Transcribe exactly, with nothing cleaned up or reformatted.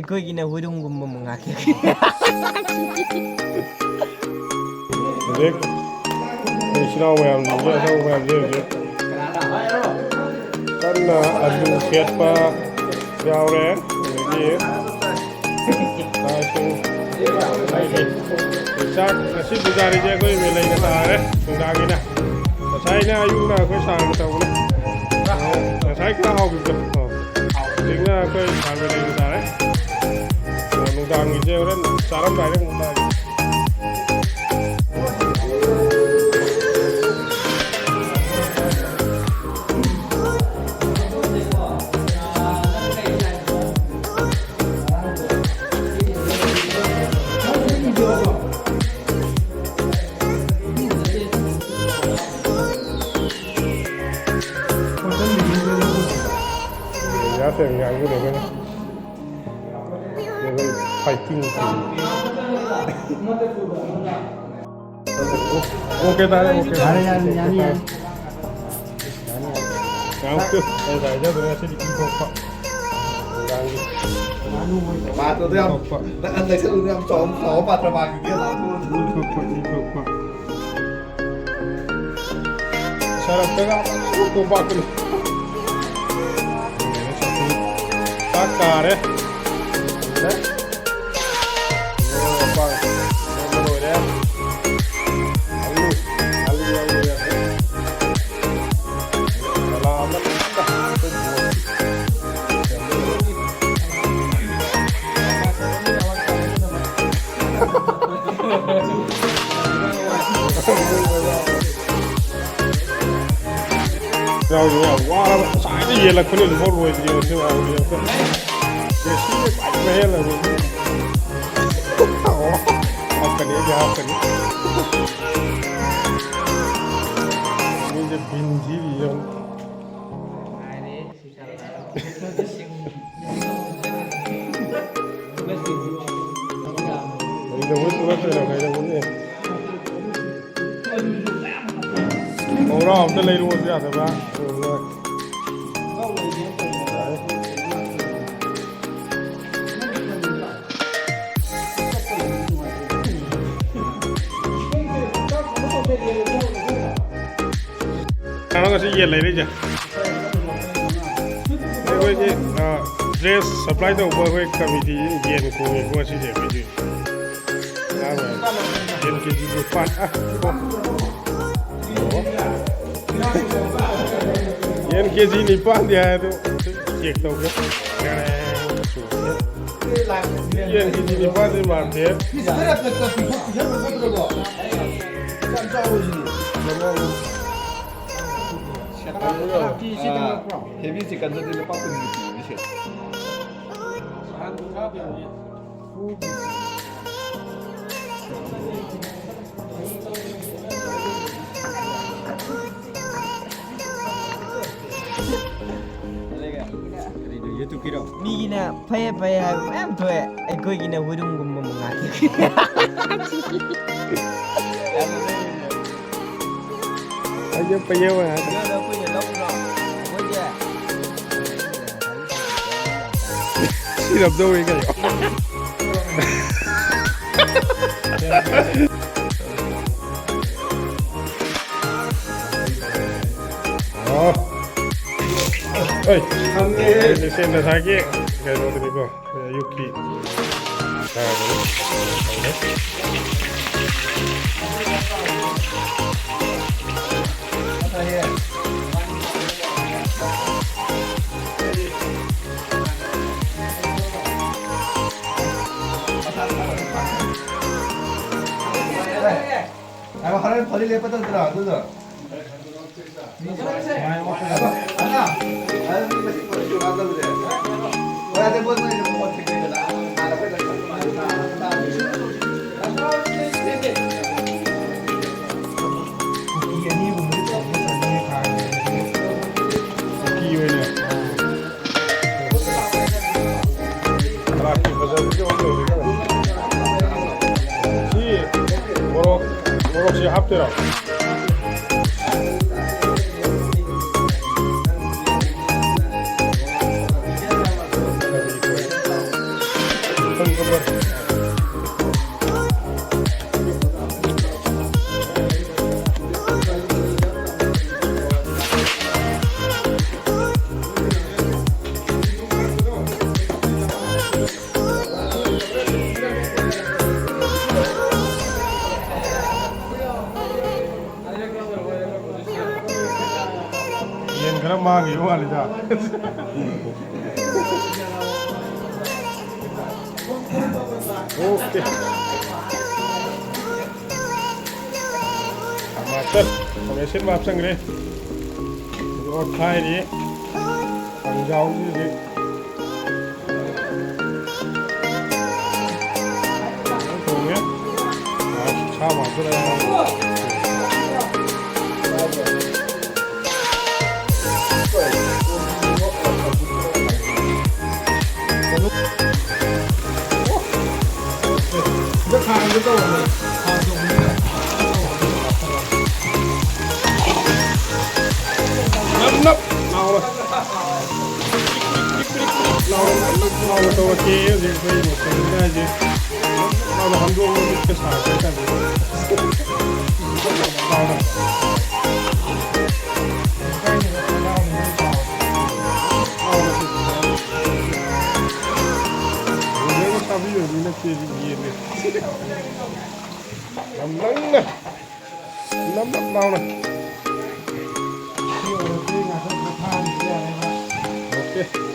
ꯑꯩꯈꯣꯏꯒꯤꯅ ꯍꯨꯏꯔꯨꯝꯒꯨꯝꯕ ꯑꯃꯨꯛ ꯉꯥꯛꯀꯦ꯫ ꯍꯧꯖꯤꯛ ꯑꯩꯈꯣꯏ ꯏꯆꯤꯟ ꯏꯅꯥꯎ ꯃꯌꯥꯝꯁꯤꯡꯁꯦ, ꯑꯆꯧꯕ ꯃꯌꯥꯝꯁꯦ ꯍꯧꯖꯤꯛ ꯀꯟꯅ ꯑꯂꯨ ꯈꯦꯠꯄ ꯌꯥꯎꯔꯦ꯫ ꯑꯗꯒꯤ ꯆꯥꯛ ꯏꯁꯤꯡ, ꯆꯥꯛ ꯉꯁꯤ ꯄꯨꯖꯥꯔꯤꯁꯦ ꯑꯩꯈꯣꯏ ꯃꯦꯂꯩꯅ ꯇꯥꯔꯦ ꯅꯨꯡꯗꯥꯡꯒꯤꯅ꯫ ꯉꯁꯥꯏꯅ ꯑꯌꯨꯛꯅ ꯑꯩꯈꯣꯏ ꯁꯥꯔꯅ ꯇꯧꯕꯅꯦ꯫ ꯉꯁꯥꯏ ꯈꯔ ꯍꯥꯎꯈꯤꯕꯗꯣ꯫ ꯑꯣ꯫ ꯍꯧꯖꯤꯛꯅ ꯑꯩꯈꯣꯏ ꯁꯥꯔ ꯃꯦꯂꯩꯅ ꯇꯥꯔꯦ꯫ ꯑꯗꯣ ꯅꯨꯡꯗꯥꯡꯒꯤꯁꯦ ꯍꯣꯔꯦꯟ ꯆꯥꯔꯝꯗꯥꯏꯗ ꯑꯃꯨꯛ ꯂꯥꯛꯑꯒꯦ꯫ ꯌꯥꯁꯦ ꯉꯥꯡꯒꯗꯕꯅꯤ꯫ Fighting. Okay, ꯇꯥꯔꯦ, okay, ꯇꯥꯔꯦ꯫ ꯌꯥꯔꯦ, ꯌꯥꯔꯦ, ꯌꯥꯅꯤ, ꯌꯥꯅꯤ꯫ ꯌꯥꯝ ꯀꯨꯏ-, ꯑꯩ ꯉꯥꯏꯖꯗ꯭ꯔꯦ ꯉꯁꯤꯗꯤ ꯏ ꯊꯣꯛꯄ꯫ ꯅꯨꯡꯗꯥꯡꯒꯤ ꯄꯥꯇ꯭ꯔꯗꯣ ꯌꯥꯝ ꯊꯣꯛꯄ꯫ ꯅꯛꯅ ꯅꯛꯁꯜꯂꯨꯅꯨ, ꯌꯥꯝ ꯆꯥꯎꯕ ꯆꯥꯎꯕ ꯄꯥꯇ꯭ꯔ ꯃꯥꯟꯈꯤꯅꯤ꯫ ꯏ ꯊꯣꯛꯄ, ꯏ ꯊꯣꯛꯄ꯫ ꯁꯔꯞꯇꯒ ꯑꯃꯨꯛ ꯇꯣꯝꯄꯥꯛꯇꯨꯅꯤ꯫ ꯆꯥꯛ ꯀꯥꯔꯦ꯫ ꯂꯣꯏꯔꯦ꯫ ꯂꯣꯏꯔꯦ, ꯂꯣꯏꯔꯦ꯫ ꯑꯂꯨ, ꯑꯂꯨ ꯌꯥꯎꯔꯦ꯫ ꯆꯅꯥ ꯑꯃ ꯀꯟꯅ ꯌꯥꯎꯔꯤ ꯌꯥꯝ ꯋꯥꯔꯕ, ꯉꯁꯥꯏꯗ ꯌꯦꯜꯂꯛꯄꯅꯤ, ꯍꯧꯖꯤꯛꯐꯥꯎ ꯂꯣꯏꯗ꯭ꯔꯤ꯫ ꯃꯁꯤ ꯉꯥꯏꯔꯗꯤ ꯑꯝꯇ꯫ ꯖꯦꯁꯤꯅ ꯈ꯭ꯋꯥꯏ ꯃꯍꯦꯜꯂꯕꯅꯤ꯫ ꯍꯥꯞꯀꯅꯤ, ꯑꯩꯗꯤ ꯍꯥꯞꯀꯅꯤ꯫ ꯃꯤꯁꯦ ꯕꯤꯟ ꯊꯤꯔꯤ ꯌꯦꯡꯉꯨ꯫ ꯀꯩꯗꯧꯕꯩ ꯊꯣꯛꯂꯛꯇꯣꯏꯅꯣ? ꯀꯩꯗꯧꯕꯅꯤ? ꯈꯣꯡꯒ꯭ꯔꯥꯎ ꯑꯝꯇ ꯂꯩꯔꯛꯑꯣꯁꯨ ꯌꯥꯗꯕ꯫ ꯈꯣꯡꯒ꯭ꯔꯥꯎ꯫ ꯌꯥꯔꯦ꯫ ꯀꯩꯅꯣ ꯉꯁꯤ ꯌꯦꯟ ꯂꯩꯔꯛꯏꯁꯦ? ꯑꯩꯈꯣꯏꯒꯤ, ꯑ, dress supply ꯇꯧꯕ ꯑꯩꯈꯣꯏ committee ꯌꯦꯟ ꯈꯣꯡꯉꯤꯀꯣ ꯉꯁꯤꯁꯦ ꯑꯩꯈꯣꯏꯒꯤ꯫ ꯌꯦꯟ KG ꯅꯤꯄꯥꯟ꯫ ꯑ, ꯑꯣ꯫ ꯌꯦꯟ KG ꯅꯤꯄꯥꯟꯗꯤ ꯍꯥꯏ ꯑꯗꯨ check ꯇꯧꯒꯦ꯫ ꯌꯦꯟ KG ꯅꯤꯄꯥꯟꯗꯤ ꯃꯥꯟꯗꯦ꯫ ꯁꯦꯠ ꯑꯃꯒ, ꯑꯥ, heavy chickenꯗꯗꯤ ꯂꯨꯄꯥ ꯀꯨꯟꯒꯤ ꯄꯤꯕꯅꯤ ꯁꯦꯠ꯫ ꯀꯔꯤꯅꯣ, YouTubeꯀꯤꯔꯣ? ꯃꯤꯒꯤꯅ ꯐꯩꯌꯦ ꯐꯩꯌꯦ ꯍꯥꯏꯕ ꯃꯌꯥꯝ ꯊꯣꯛꯑꯦ, ꯑꯩꯈꯣꯏꯒꯤꯅ ꯍꯨꯏꯔꯨꯝꯒꯨꯝꯕ ꯃꯉꯥ ꯊꯣꯛꯑꯦ꯫ ꯑꯩꯁꯨ ꯄꯩꯌꯦ ꯍꯥꯏ꯫ ꯁꯤꯔꯝꯗꯧꯔꯦ ꯀꯩꯅꯣ꯫ ꯑꯣ꯫ ꯍꯣꯏ꯫ ꯁꯦ ꯉꯁꯥꯏꯒꯤ ꯀꯩꯅꯣꯗꯨꯅꯤꯀꯣ꯫ ꯑꯌꯨꯛꯀꯤ ꯆꯥꯕꯅꯤ꯫ ꯉꯥꯏꯈꯣ, ꯍꯣꯔꯦꯟ ꯐꯣꯂꯤ ꯂꯦꯞꯄ ꯇꯧꯗ꯭ꯔꯣ ꯑꯗꯨꯗꯣ? ꯀꯅꯥꯒꯤ ꯐꯖꯕꯒꯤ ꯋꯥ ꯇꯧꯔꯤꯅꯣ? ꯁꯤ ꯃꯣꯔꯣꯛ, ꯃꯣꯔꯣꯛꯁꯤ ꯍꯥꯞꯇꯣꯏꯔꯣ? ꯃꯥꯒꯤ ꯋꯥꯅꯤꯗ꯫ ꯑꯣꯀꯦ꯫ ꯃꯥꯁꯇꯔ ꯐꯥꯎꯟꯗꯦꯁꯟ ꯍꯥꯞꯆꯟꯈ꯭ꯔꯦ꯫ ꯑꯗꯨꯒ ꯈꯥꯏꯔꯤ꯫ ꯊꯥꯡꯖꯥꯎꯁꯤ ꯍꯧꯖꯤꯛ ꯊꯣꯡꯉꯦ꯫ ꯁꯥ ꯃꯥꯁꯇꯔ꯫ ꯁꯤꯗ ꯊꯥꯡꯒꯦ ꯇꯧꯕꯅꯦ꯫ ꯊꯥꯡ ꯇꯧꯕꯅꯤꯅ꯫ ꯅꯞ ꯅꯞ ꯂꯥꯎꯔꯣ꯫ ꯂꯥꯎꯔꯣ, ꯅꯞ ꯅꯞ ꯂꯥꯎꯔꯣ ꯇꯧꯔꯛꯀꯦ ꯍꯧꯖꯤꯛ ꯑꯩꯈꯣꯏ ꯃꯣꯇꯣꯔ ꯍꯥꯏꯁꯦ꯫ ꯂꯥꯎꯅ ꯍꯟꯗꯣꯛꯑꯒ ꯃꯤꯠꯀ ꯁꯥꯔꯛꯄ ꯍꯥꯏꯇꯥꯔꯦ꯫ ꯂꯥꯎꯅ꯫ ꯂꯥꯎꯅ꯫ ꯂꯣꯏꯅ ꯆꯥꯕꯤꯔꯕꯅꯤꯅ ꯀꯦꯖꯤ ꯌꯦꯟꯅꯦ꯫ ꯌꯥꯝ ꯅꯪꯅ꯫ ꯅꯞ ꯅꯞ ꯂꯥꯎꯅ꯫ ꯑꯣꯀꯦ꯫